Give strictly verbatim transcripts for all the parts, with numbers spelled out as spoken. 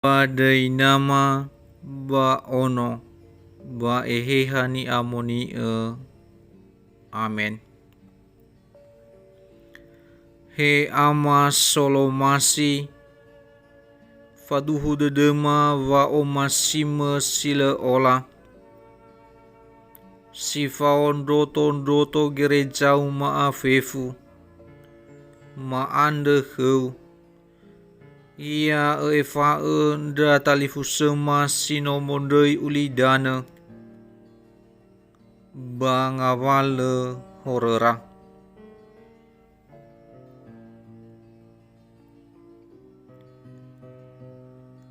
Ba döi Nama, ba Ono, ba Eheha Ni'amoni'ö. Amen. He Ama Solomasi, faduhu dödöma wa'omasimö si lö ola, si fao ndrotondroto gerejau ma'afefu, ma'andrö khöu, ya ö'efa'ö ndra talifusöma si no mondröi ulidanö ba ngawalö horöra.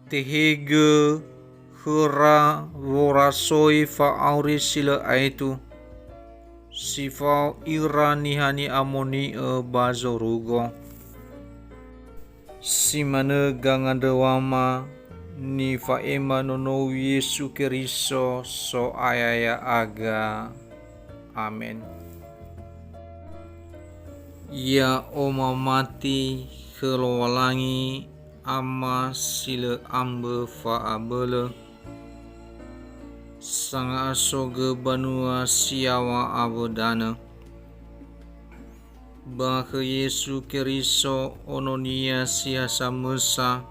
Tehegö khöra worasoi fa'auri si lö aetu, si fao ira niha ni'amoni'ö ba zorugo. Si manö gangandröwama nifa'ema nonou Yesu Keriso, So'aya ya'aga. Amen. Ya'omamati khö Lowalangi, Ama si lö ambö fa'abölö, sanga'asogö banua si yaŵa awö danö. Ba khö Yesu Keriso, Ono-Nia si ha samösa,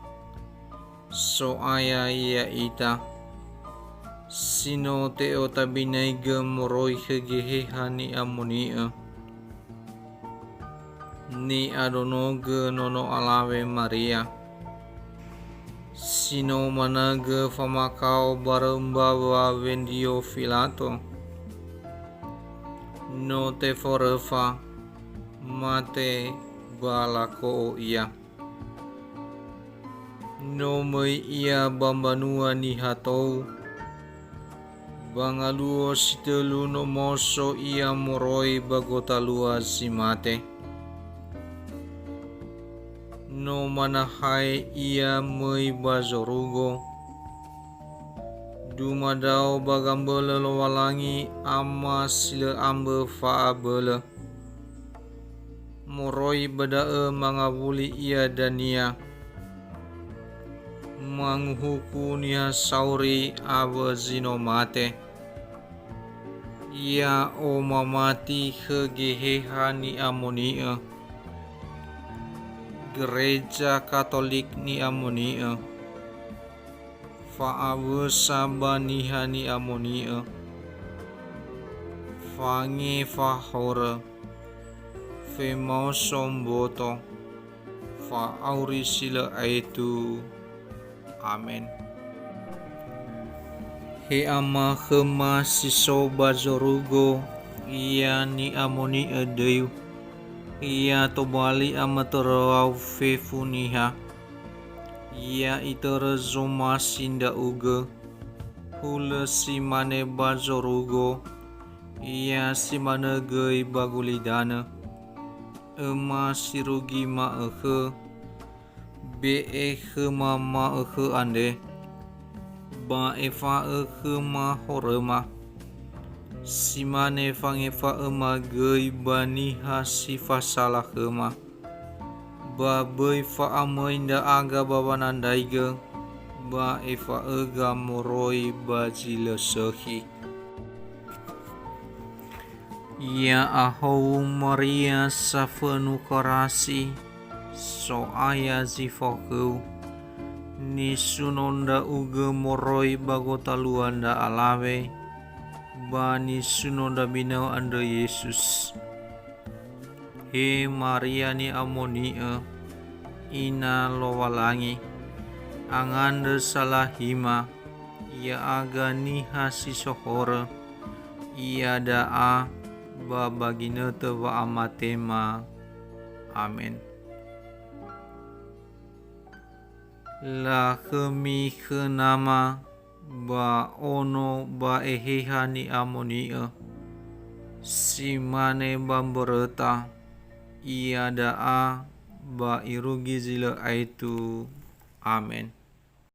So'aya ya'ita, si no te'otabinaigö moroi khö Geheha Ni'amoni'ö, ni'adonogö nono alawe Maria, si no manaigö famakao barö mbawa Wendrio Filato. No teforöfa, mate, ba lako'o ia. No möi ia ba mbanua niha tou, ba ngaluo si tölu no maoso ia moroi ba gotalua zi mate. No manahae ia möi ba zorugo, dumadao ba gambölö Lowalangi Ama si lö ambö fa'abölö. Moroi ba da'ö mangawuli ia dania, manguhuku niha sauri awö zi no mate. Ya'omamati khö Geheha Ni'amoni'ö, Gereja Katolik Ni'amoni'ö, fa'awösa ba niha ni'amoni'ö, fangefa horö, femaoso mboto, fa'auri si lö aetu. Amen. He Ama khöma si so ba zorugo, ya ni'amoni'ö döiu, ya tobali amatöröau fefu niha. Ya itörö zomasi ndra'ugö, hulö si mane ba zorugo, ya si manö göi ba gulidanö. Öma sirugi ma'ökhö, be'e khöma ma'ökhö andre, ba efa'ö khöma horöma. Si mane fangefa'öma göi ba niha si fasala khöma. Ba böi fa'amöi ndra'aga ba wanandraigö, ba efa'öga moroi ba zi lö sökhi. Ya'ahowu Maria safönu karasi, So'aya zi fao khöu, nisuno ndra'ugö moroi ba gotalua ndra alawe, ba nisuno ndra binau andrö Yesus. He Maria Ni'amoni'ö, Ina Lowalangi, angandrö salahima, ya'aga niha si so horö, iada'a ba ba ginötö wa'amatema. Amen. Lakhömi khö Nama, ba Ono, ba Eheha Ni'amoni'ö, si mane ba mböröta, iada'a ba irugi zi lö aetu. Amen.